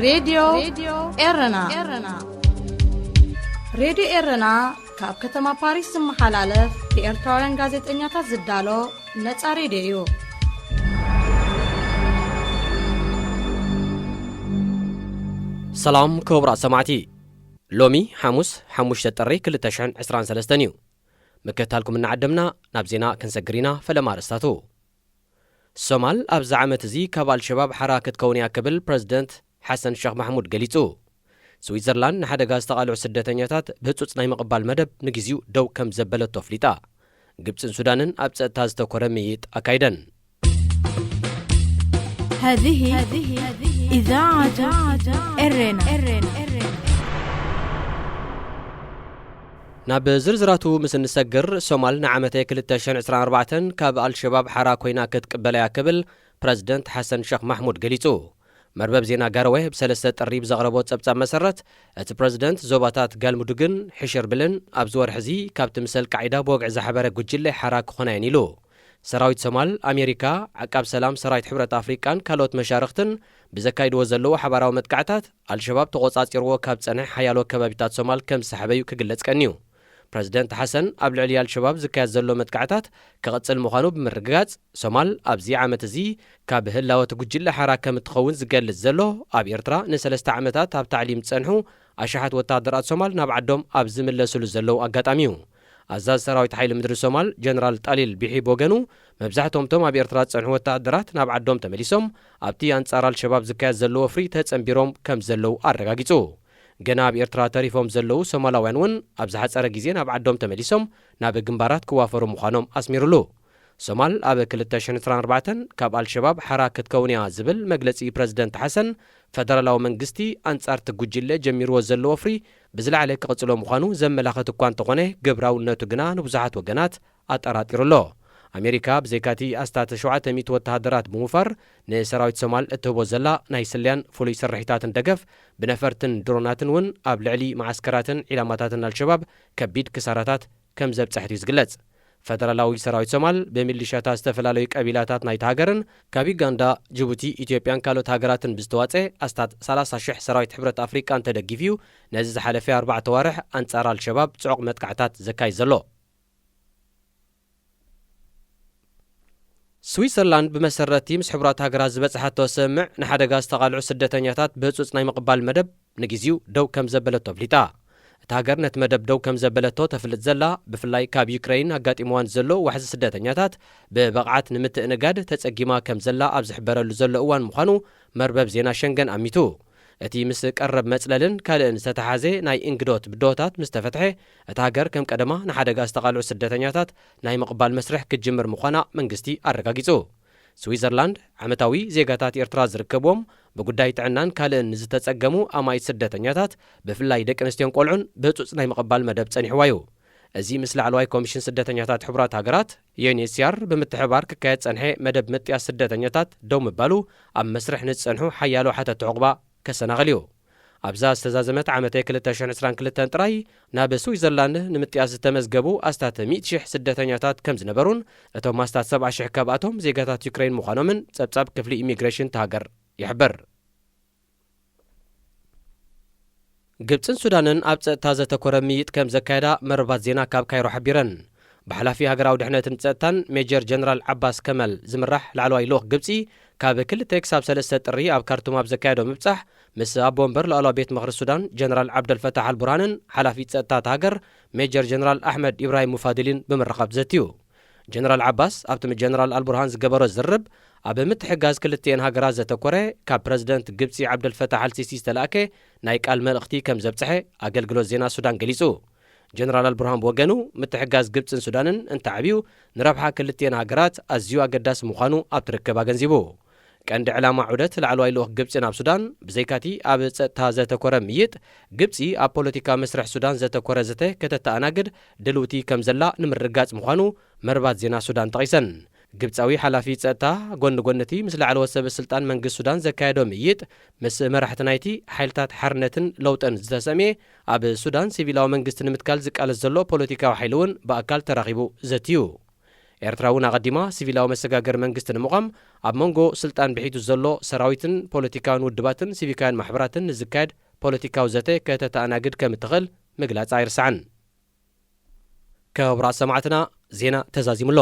ሬድዮ ኤረና። ሬድዮ ኤረና ካብ ከተማ ፓሪስ ዝመሓላለፍ ብኤርትራውያን ጋዜጠኛታት ዝዳሎ ነጻ ሬድዮ እዩ። ሰላም ክቡራት ሰማዕቲ፣ ሎሚ ሓሙስ ሓሙሽተ ጥሪ ክልተ ሽሕን ዕስራን ሰለስተን እዩ። ምክትታልኩም እናዓደምና ናብ ዜና ክንሰግር ኢና። ፈለማ ኣርእስታቱ። ሶማል ኣብዚ ዓመት እዚ ካብ ኣልሸባብ ሓራ ክትከውን እያ ክብል ፕረዚደንት ሓሰን ሸኽ ማሕሙድ ገሊጹ። ስዊዘርላንድ ንሓደጋ ዝተቓልዑ ስደተኛታት ብህጹጽ ናይ ምቕባል መደብ ንግዜኡ ደው ከም ዘበለቶ ኣፍሊጣ። ግብጽን ሱዳንን ኣብ ጸጥታ ዝተኮረ ምይይጥ ኣካይደን። هذه إذاعة إرنا. ናብ ዝርዝራቱ ምስ እንሰግር፣ ሶማል ንዓመተ ክልተ ሽሕን ዕስራን ኣርባዕተን ካብ ኣልሸባብ ሓራ ኮይና ክትቅበላ እያ ክብል ፕረዚደንት ሓሰን ሸኽ ማሕሙድ ገሊጹ። መርበብ ዜና ጋረወ ብሰለስተ ጥሪ ብዘቕረቦ ጸብጻብ መሰረት፣ እቲ ፕረዚደንት ዞባታት ጋልሙዱግን ሕሽርብልን ኣብዚ ወርሒ እዚ ካብቲ ምስ ኣልቃዒዳ ብወግዒ ዝሓበረ ጉጅለ ሓራ ክኾና እየን ኢሉ። ሰራዊት ሶማል፣ ኣሜሪካ፣ ዓቃብ ሰላም ሰራዊት ሕብረት ኣፍሪቃን ካልኦት መሻርኽትን ብዘካይድዎ ዘለዉ ሓባራዊ መጥቃዕታት፣ ኣልሸባብ ተቖጻጺርዎ ካብ ጸንሐ ሓያሎ ከባቢታት ሶማል ከም ዝሰሓበ እዩ ክግለጽ ቀንዩ። ፕረዚደንት ሓሰን ኣብ ልዕሊ ኣልሸባብ ዝካየድ ዘሎ መጥቃዕታት ክቕጽል ምዃኑ ብምርግጋጽ፣ ሶማል ኣብዚ ዓመት እዚ ካብ ህላወ እቲ ጉጅለ ሓራ ከም እትኸውን ዝገልጽ ዘሎ ኣብ ኤርትራ ንሰለስተ ዓመታት ኣብ ታዕሊም ዝጸንሑ ኣሽሓት ወተሃደራት ሶማል ናብ ዓዶም ኣብ ዝምለስሉ ዘለዉ ኣጋጣሚ እዩ። ኣዛዚ ሰራዊት ሓይሊ ምድሪ ሶማል ጀነራል ጣሊል ቢሒ ብወገኑ፣ መብዛሕትኦም እቶም ኣብ ኤርትራ ዝጸንሑ ወተሃደራት ናብ ዓዶም ተመሊሶም ኣብቲ ኣንጻር ኣልሸባብ ዝካየድ ዘሎ ወፍሪ ተጸንቢሮም ከም ዘለዉ ኣረጋጊጹ። ገና ኣብ ኤርትራ ተሪፎም ዘለዉ ሶማላውያን እውን ኣብ ዝሓጸረ ግዜ ናብ ዓዶም ተመሊሶም ናብ ግንባራት ክዋፈሩ ምዃኖም ኣስሚሩሉ። ሶማል ኣብ ክልተ ሽሕን ዕስራን ኣርባዕተን ካብ ኣልሸባብ ሓራ ክትከውን እያ ዝብል መግለጺ ፕረዚደንት ሓሰን፣ ፈደራላዊ መንግስቲ ኣንጻርቲ ጉጅለ ጀሚርዎ ዘሎ ወፍሪ ብዝለዓለ ክቕጽሎ ምዃኑ ዘመላኽት እኳ እንተኾነ፣ ግብራውነቱ ግና ንብዙሓት ወገናት ኣጠራጢሩ ኣሎ። ኣሜሪካ ብዘይካቲ ኣስታት ሸውዓተ ሚእቲ ወተሃደራት ብምውፋር ንሰራዊት ሶማል እትህቦ ዘላ ናይ ስለያን ፍሉይ ስርሒታትን ደገፍ፣ ብነፈርትን ድሮናትን እውን ኣብ ልዕሊ መዓስከራትን ዒላማታትን ኣልሸባብ ከቢድ ክሳራታት ከም ዘብጸሐት እዩ ዝግለጽ። ፈደራላዊ ሰራዊት ሶማል ብሚሊሻታት ዝተፈላለዩ ቀቢላታት ናይቲ ሃገርን ካብ ዩጋንዳ፣ ጅቡቲ፣ ኢትዮጵያን ካልኦት ሃገራትን ብዝተዋጸ ኣስታት ሰላሳ ሽሕ ሰራዊት ሕብረት ኣፍሪቃን ተደጊፉ እዩ ነዚ ዝሓለፈ ኣርባዕተ ዋርሕ ኣንጻር ኣልሸባብ ጽዑቕ መጥቃዕታት ዘካይድ ዘሎ። ስዊዘርላንድ ብመሰረቲ ምስ ሕቡራት ሃገራት ዝበጽሓቶ ስምምዕ ንሓደጋ ዝተቓልዑ ስደተኛታት ብህጹጽ ናይ ምቕባል መደብ ንግዜኡ ደው ከም ዘበለቶ ኣፍሊጣ። እታ ሃገር ነቲ መደብ ደው ከም ዘበለቶ ተፍልጥ ዘላ፣ ብፍላይ ካብ ዩክረይን ኣጋጢምዋ ንዘሎ ዋሕዚ ስደተኛታት ብብቕዓት ንምትእንጋድ ተጸጊማ ከም ዘላ ኣብ ዝሕበረሉ ዘሎ እዋን ምዃኑ መርበብ ዜና ሸንገን ኣሚቱ። እቲ ምስ ቀረብ መጽለልን ካልእን ዝተተሓዘ ናይ እንግዶት ብድሆታት ምስ ተፈትሐ፣ እታ ሃገር ከም ቀደማ ንሓደጋ ዝተቓልዑ ስደተኛታት ናይ ምቕባል መስርሕ ክትጅምር ምዃና መንግስቲ ኣረጋጊጹ። ስዊዘርላንድ ዓመታዊ ዜጋታት ኤርትራ ዝርከብዎም ብጉዳይ ጥዕናን ካልእን ንዝተጸገሙ ኣማኢት ስደተኛታት፣ ብፍላይ ደቂ ኣንስትዮን ቆልዑን ብህጹጽ ናይ ምቕባል መደብ ጸኒሕዋ እዩ። እዚ ምስ ላዕለዋይ ኮሚሽን ስደተኛታት ሕቡራት ሃገራት፣ ዩኤንኤችሲኣር፣ ብምትሕብባር ክካየድ ጸንሐ መደብ ምጥያስ ስደተኛታት ደው ምባሉ፣ ኣብ መስርሕ ንዝጸንሑ ሓያሎ ሓተቲ ዑቕባ ከሰናኽል እዩ። ኣብዛ ዝተዛዘመት ዓመተ ክልተ ሽሕን ዕስራን ክልተን ጥራይ፣ ናብ ስዊዘርላንድ ንምጥያስ ዝተመዝገቡ ኣስታት ሚእቲ ሽሕ ስደተኛታት ከም ዝነበሩን፣ እቶም ኣስታት ሰብዓ ሽሕ ካብኣቶም ዜጋታት ዩክረይን ምዃኖምን ጸብጻብ ክፍሊ ኢሚግሬሽን እታ ሃገር ይሕብር። ግብጽን ሱዳንን ኣብ ጸጥታ ዘተኮረ ምይይጥ ከም ዘካየዳ መርባት ዜና ካብ ካይሮ ሓቢረን። ብሓላፊ ሃገራዊ ድሕነትን ጸጥታን ሜጀር ጀነራል ዓባስ ከመል ዝምራሕ ላዕለዋይ ልኡኽ ግብጺ፣ ካብ ክልተ ክሳብ ሰለስተ ጥሪ ኣብ ካርቱም ኣብ ዘካየዶ ምብጻሕ፣ ምስ ኣቦ ወንበር ላዕለዋይ ቤት ምኽሪ ሱዳን ጀነራል ዓብደልፈታሕ ኣልቡርሃንን ሓላፊ ጸጥታ እታ ሃገር ሜጀር ጀነራል ኣሕመድ ኢብራሂም ሙፋድሊን ብምርኻብ ዘትዩ። ጀነራል ዓባስ ኣብቲ ምስ ጀነራል ኣልቡርሃን ዝገበሮ ዝርርብ፣ ኣብ ምትሕግጋዝ ክልቲኤን ሃገራት ዘተኮረ፣ ካብ ፕረዚደንት ግብጺ ዓብደልፈታሕ ኣልሲሲ ዝተላእከ ናይ ቃል መልእኽቲ ከም ዘብጽሐ ኣገልግሎት ዜና ሱዳን ገሊጹ። ጀነራል ኣልቡርሃን ብወገኑ፣ ምትሕግጋዝ ግብጽን ሱዳንን እንተዓብዩ፣ ንረብሓ ክልቲኤን ሃገራት ኣዝዩ ኣገዳሲ ምዃኑ ኣብቲ ርክብ ኣገንዚቡ። ቀንዲ ዕላማ ዑደት ላዕለዋይ ልኡኽ ግብጺ ናብ ሱዳን፣ ብዘይካቲ ኣብ ጸጥታ ዘተኮረ ምይይጥ፣ ግብጺ ኣብ ፖለቲካ መስርሕ ሱዳን ዘተኮረ ዘተ ከተተኣናግድ ድልውቲ ከም ዘላ ንምርግጋጽ ምዃኑ መርባት ዜና ሱዳን ጠቒሰን። ግብጻዊ ሓላፊ ጸጥታ፣ ጎኒ ጎኒ እቲ ምስ ላዕለዎት ሰበ ስልጣን መንግስቲ ሱዳን ዘካየዶ ምይይጥ፣ ምስ መራሕቲ ናይቲ ሓይልታት ሓርነትን ለውጥን ዝተሰምየ፣ ኣብ ሱዳን ሲቪላዊ መንግስቲ ንምትካል ዝቃለስ ዘሎ ፖለቲካዊ ሓይሊ እውን ብኣካል ተራኺቡ ዘትዩ። ኤርትራ እውን ኣቐዲማ ሲቪላዊ መሰጋገሪ መንግስቲ ንምቋም ኣብ መንጎ ስልጣን ብሒቱ ዘሎ ሰራዊትን ፖለቲካውን ውድባትን ሲቪካውያን ማሕበራትን ንዝካየድ ፖለቲካዊ ዘተ ከተተኣናግድ ከም እትኽእል ምግላጻ ኣይርሳዕን። ክቡራት ሰማዕትና፣ ዜና ተዛዚሙ ኣሎ።